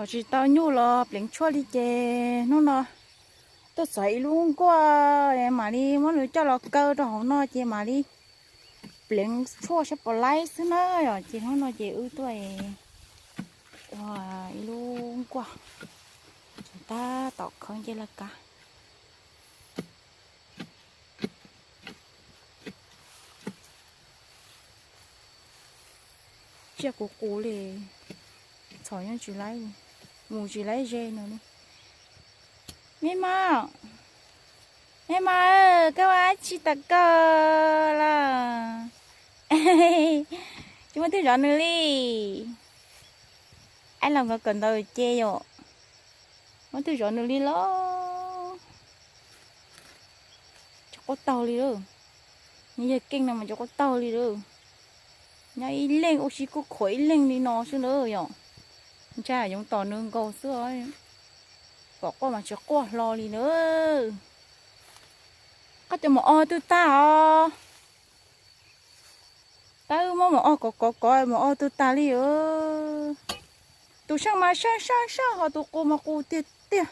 Tsis tau nyuj los pleev tshuaj li ces hnub no tuaj txog ib lub nkuaj, mam li muab nws coj los kaw rau hauv no ces mam li pleev tshuaj saib puas laib xwb na. Yog ces hnub no ces wb tuaj ua ib lub nkuaj, tab tom khawb ncej laj kab. Tsiaj qus qus li, txhom yeej tsis laib, mus tsis laib ze no li. Me mas, me mas, koj ua dab tsi tom ko los? Tsis muaj twg zov nws li. Aib los nkawd kawm ntawv ces yom, muaj twg zov nws li los? Tsis quaj taug li lawm. Nws yog keej no mas tsis quaj taug li lawm. Nyob ib leeg ua si kuj khuav ib leeg li no xwb na yom. Ntshai yoov tom nws nkaus xwb, pom quaj mas tsis quaj hlo li na. Koj cov maum ob twb tag os. Tab wb muab maum ob kov kov kov maum ob twb tag li. Tus seej mas seej seej seej, ho tus qus mas qus tiag tiag.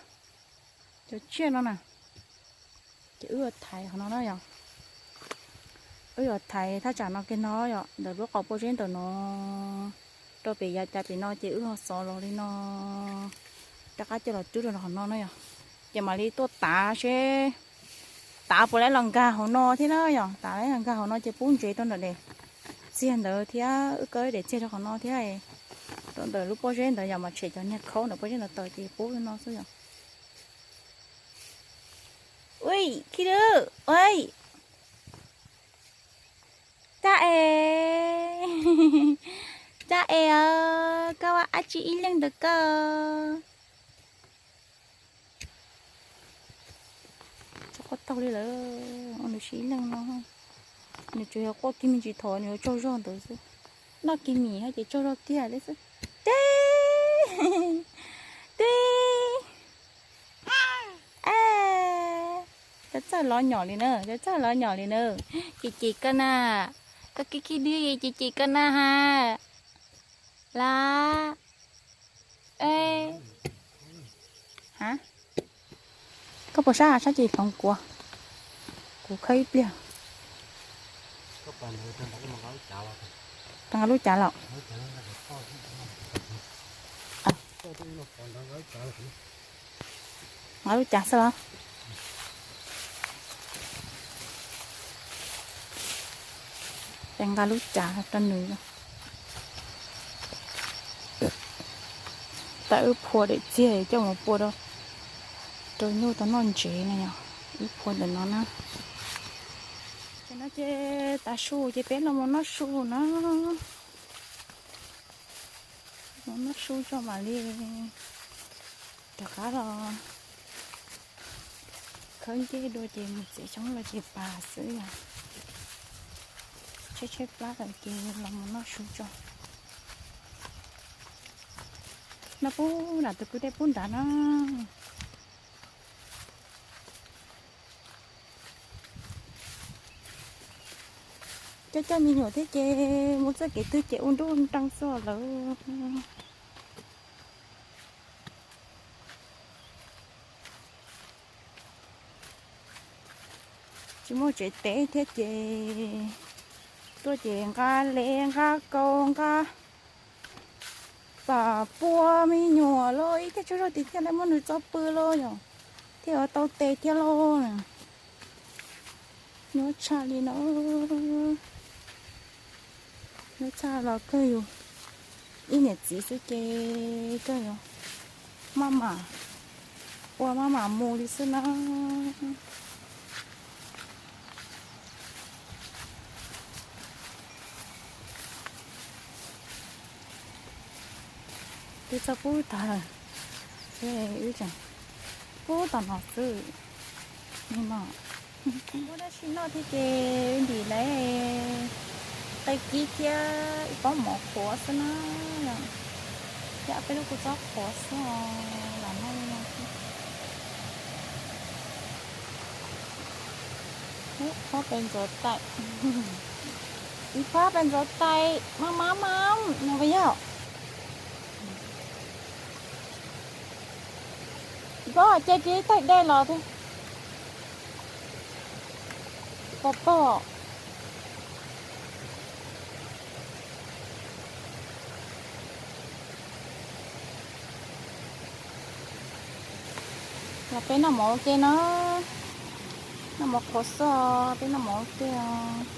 Cov tsiaj no na, ces wb yuav thaiv qhov no na yom. Wb yuav thaiv thaj tsam no kiag no yom, ntawm lub qhov pob zeb ntawm no rau pem yav cas pem no ces wb ho xov los li no, rov qab coj los rub rau qhov no na yom. Ces mam li tuaj tav seb tav puas laib los nkag hauv no thiab na yom. Tav laib los nkag hauv no ces pub ntsev rau ntawm daim txiag ntawd thiab, wb kaw daim txiag rau qhov no thiab, rau ntawm lub pob zeb ntawd yom, mas tshem cov niag khaub ntawm pob zeb ntawd tawm ces pub no xwb yom. Ui, khib lwb, ui. Tag es, tag es os, koj ua dab tsi ib leeg ntawm koj? Tsis quaj taug li lawm, ua nws si ib leeg no. Nws tsuas yog quaj kiag me ntsis thaum nws yuav tsaug zog ntawd xwb. Noj kiag mis ces tsaug zog kiag li xwb. Tib, tib. Cov txawj lov nyom li na, cov txawj lov nyom li na. Ces ces koj na, koj khib khib dib ces ces koj na ha. Lab. Koj puas sab, sab ces hloov kuv, kuv khawb ib pliag. Rov nqa lub cav los. Nqa lub cav xwb los. Ces nqa lub cav rau nws. Tab wb phua daim txiag coj mus pua rau, rau nyuj tau noj ntsev na yom. Wb phua ntawm no na. Ces no ces tav su ces peb los mus noj su na. Mus noj su tso mam li rov qab los khawb ncej dua ces mus txiav xyoob los ces pas xwb yom. Tshaib tshaib plab lawm ces los mus noj su tso. Noj pub nram tus kwj dej pub nrad na. Coj coj me nyuam thiab ces mus txoj kev twg ces ua nruj nreej xwb lawm. Tsis muaj tsev teb thiab ces tuaj ces nqa lev nqa kaus nqa pas pua me nyuam lauj, ib thiaj tsaug zog tiag thiaj li muab nws txo pw lauj yom, thiaj yuav tau tes thiab lauj. Nyuaj tshaj li no. Nyuaj tshaj los kawg yus ib niam txiv xwb ces kawg yus maj mam ua maj mam mus li xwb na. Twb txog pub tag lawm, wb tseem pub tom no xwb. Muaj dab tsi noj thiab ces ntim lawv qe kib thiab ib pob mov qhuav xwb na, thiab peb lub kua txob qhuav xwb os, lam noj li no xwb. Ib phab pes ntxuav tais, ib phab pes ntxuav tais maj maj maj no yog. Pog, ces kiag ib taig dej los thiab. Pog, pog. Los peb noj mov ua ke no. Noj mov qhuav xwb, peb noj mov ua ke os.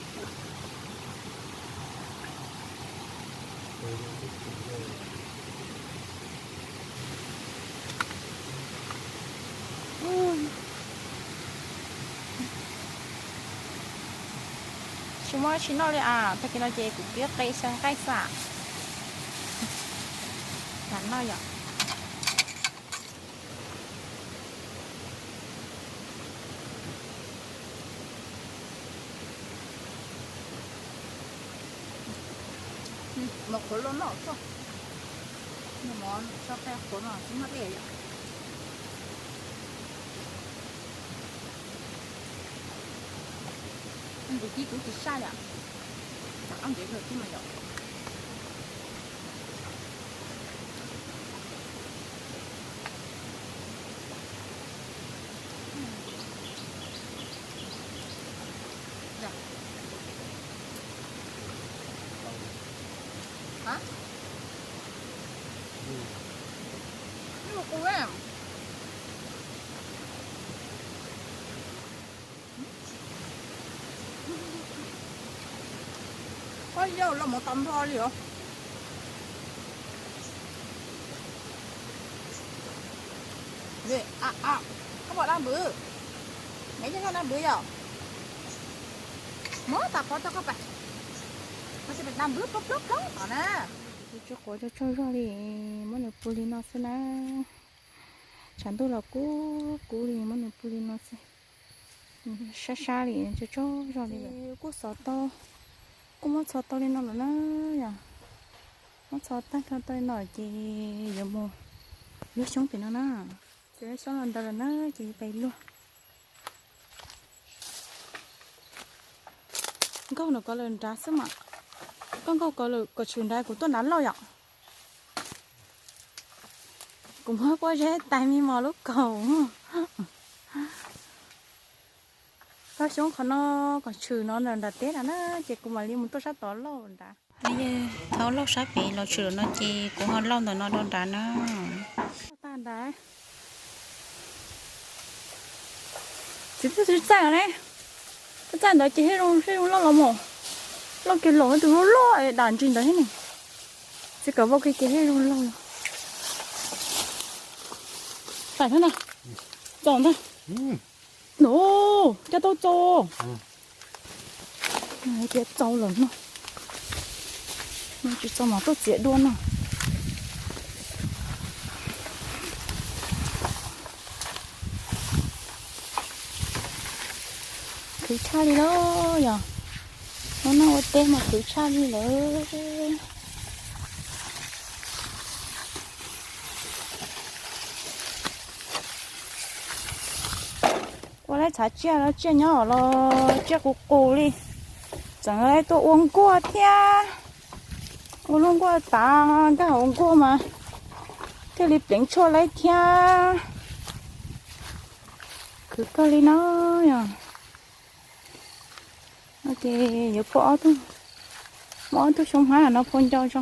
Tsis muaj tsis noj li as, tag kis no ces kuv pib qe xyaw nqaij xwb. Lam noj yom. Mov qhuav los noj xwb. Mov tso qe qhuav mas tsis muaj dej yom. Kuv tib kuv tsis saj li, tsam qab ntev kawg thiab mas yom. Pob yawg los mus tau nrho li os. Koj pom dab npwv, neb coj dab npwv yom. Muab tas qhov rau koj pais. Dab npwv plaub plaub plaub tom na. Tsis quav tsaug zog li, muab nws pw li no xwb na. Tshav ntuj los kub kub li, muab nws pw li no xwb. Sab sab li, tsaug tsaug zog li. Kuj xov tau, kuj muab txhos tau li no lawm na yom. Muab txhos tag nrho tau li no ces yuav mus luag xyoob pem no na. Txiav xyoob los ntawd lawm na ces yuav pais luag. Nkaug no ko lawm nrad xwb mas. Koj nkaug ko lawm kom tshwm nrad kuv tuaj nrad lauj yom. Kuv muab pob zeb tais me mos lub kaus. Koj xyoob qhov no kom tshwm no nram teb na na ces kuv mam li mus tuaj sab tod lauj nrad. Thauj lauj sab pem los tshwm no ces kuv ho lauj ntawm no rau nrad na. Txiv txawj txaij ne, txaij ntawd ces thiaj zoo, thiaj zoo loj los mas. Loj kiag los tus loj loj dam ntsis ntawd thiab ne. Txiv kawm vau kiag ces thiaj zoo loj los. Txaij thiab ntag. Txaus ntag. No, coj tau txaus. Tias txaus lawm no. Tsis txaus mas tuaj txiav dua no. Khwv tshaj li lauj yom. Hnub no ua teb mas khwv tshaj li lawm. Ua lawv txhav tsiaj los tsiaj nyob los tsiaj qus qus li. Tseem tuaj ua nkuaj thiab. Ua lub nkuaj tav nkag hauv nkuaj mas thiaj li pleev tshuaj lawv thiab. Khwv kawg li no yom. Ces yuav phua ob tug, muab ob tug xyoob hmab no phua nco tso.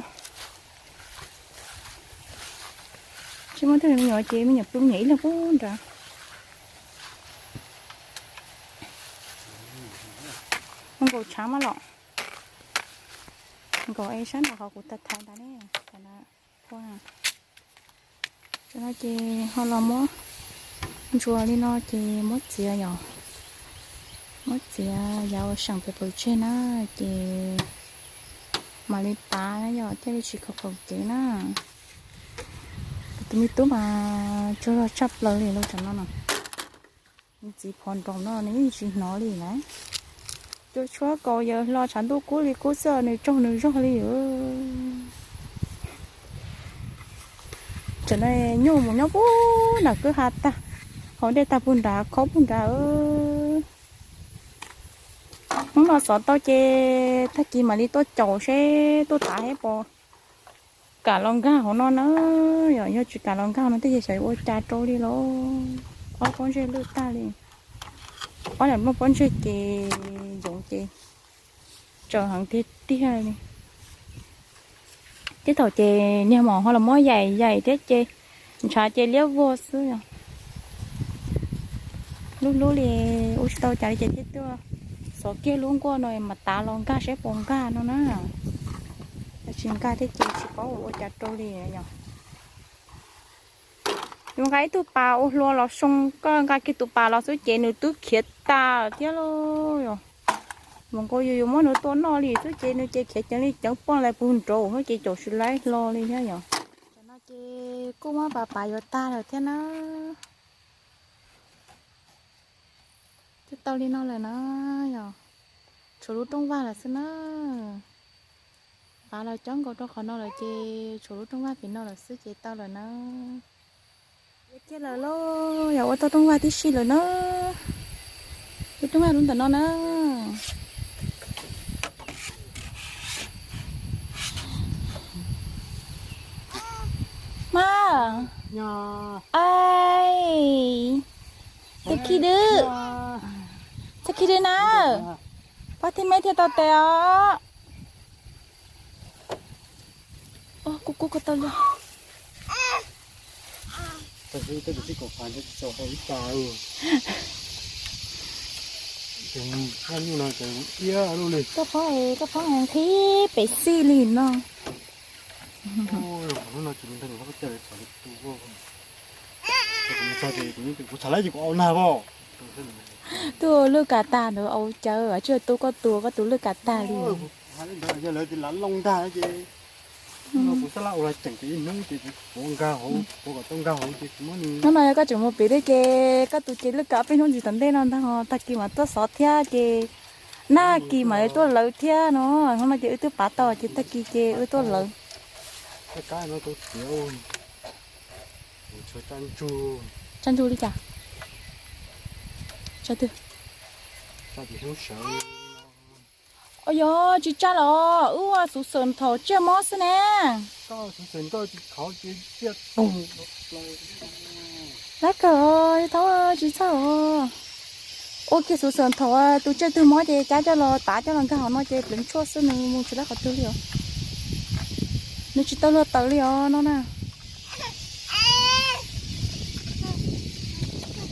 Tsis muaj tug me nyuam ces me nyuam pw me nyuam ib leeg pub nrad. Muab nkaus tshav mab los. Nkaus es sab nrad qhov kuv tau thaiv ntawd ne. Phua. Cov no ces ho los muab ntsuas li no ces muab txiav yom. Muab txiav yav uas seem pem pawg tseg na, ces mam li pav na yom, thiaj li tsis khaum khaum cev na. Tus me tub mas tsaug zog tshaj plaws li los tam no no. Txiv phov nroos no nws yeej tsis hnov li na. Cua tshuab kaus yawg hlo tshav ntuj kub li kub xwb nws tsaug nws zog li. Tam no nyuj mus nyob puag nram kwj ha tag, haus dej tag puag nrad khob puag nrad. Hnub no xov tau ces tag kis mam li tuaj caum seb tuaj tav seb puas Kam los nkag hauv no na, yog, yog tsis kam los nkag no tej ces xyov ua cas rau li los. Ob pob ntseg lwj tag li. Ob niam muaj pob ntseg ces yoov ces tsaus heev tiag tiag li. Tej thaum ces niag mom ho los muab yaim yaim thiab ces ntshav ces liab vog xwb yom. Lub hlub li ua tsis tau cas li ces thiaj tuaj xov kiag lub nkuaj no mas tav los nkag saib puas nkag no na. Yog tsis nkag thiab ces tsis paub ua cas rau li yom. Yus nqa ib tug pas ua hlua los soo, koj nqa kiag tus pas los xwb ces nws twb khiav tas thiab lauj. Mus nkaus yus yuav muab nws tua noj li xwb ces nws ces khiav ceev li ceev poj lais puag nraud xwb ces caum tsis laib hlo li thiab yom. Tam no ces kuj muab pas pas yuav tag lawm thiab na. Twb tau li no lawm na yom. Tshuav lub rooj vag lawm xwb na. Pas los cob nkaus rau qhov no lawm ces tshuav lub rooj vag pem no lawm xwb ces tau lawm na. Kiag lawm lauj, yog ua tau rooj vag tib si lawm na. Ua rooj vag lub ntawm no na. Mas, ai, txaj khi dwb, txaj khi dwb na. Pab thiab meb thiaj tau tes os. Kub kub ko tau li. Koj phob, koj phob nqhis pem xij li no. Tus lwj kas tag ntawd au cawv, tsis tu koj tus, koj tus lwj kas tag li. Hnub no yog koj tseem mus pem thiab ces koj tus ces lwj kas peb hnub ntsis tom ntej no ntag, tag kis mam tuaj xov thiab ces nag kis mam li tuaj lawv thiab no. Hnub no ces wb twb pav tau ces tag kis ces wb tuaj lawv. Tsaj ntsug li cas? Yog tsis tsaj los wb ua xuv xwm thaum tsiaj mob xwb ne. Lab kawg, thaub tsis txhawj os. Ua kiag xuv xwm thaum tus tsiaj twg mob ces cab coj los tav coj los nkag hauv no ces pleev tshuaj xwb, nws mus tsis lab qhov twg li os. Nws tsis tau luag tawm li os no na.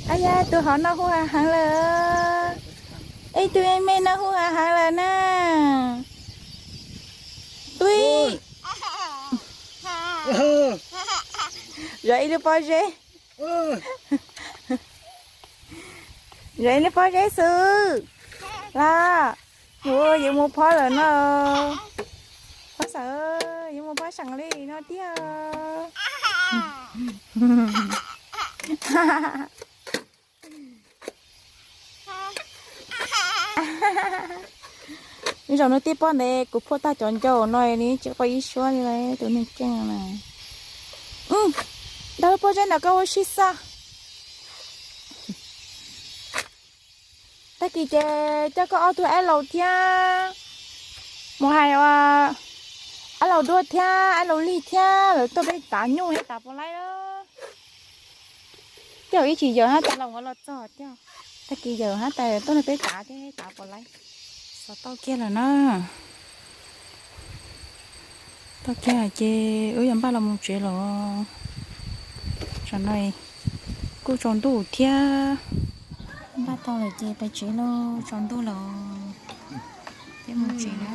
Ab ya, tus hauv no hu hav heev lawm. Ib tug me no hu hav heev lawm na. Tui. Zov ib lub pob zeb. Zov ib lub pob zeb xwb los. Yuav mus phob lawm no. Phob seem, yuav mus phob seem li no tiag. Zaum no tib pob ntev kuv phuaj tag cov ncauj no li tsis quaj ib suab li tus neeg keej na. Ntawm lub pob zeb ntawd koj ua si xwb. Tag kis ces coj koj ob tug aib laus thiab mus hais ua aib laus duaj thiab aib laus lig thiab lawv tuaj peb tav nyuj thiab tav puas laib. Tej zaum ib tsam yawm hab tas los ua los txog thiab. Tag kis yawm hab tas tuaj nrog peb tav thiab tav puas laib. Xov tau kiag lawm na. Tau kiag ces wb yuav npaj los mus tsev lawm. Tam no kuj tsaus ntuj thiab. Npaj tau lawm ces peb tsev los tsaus ntuj lawm. Peb mus tsev.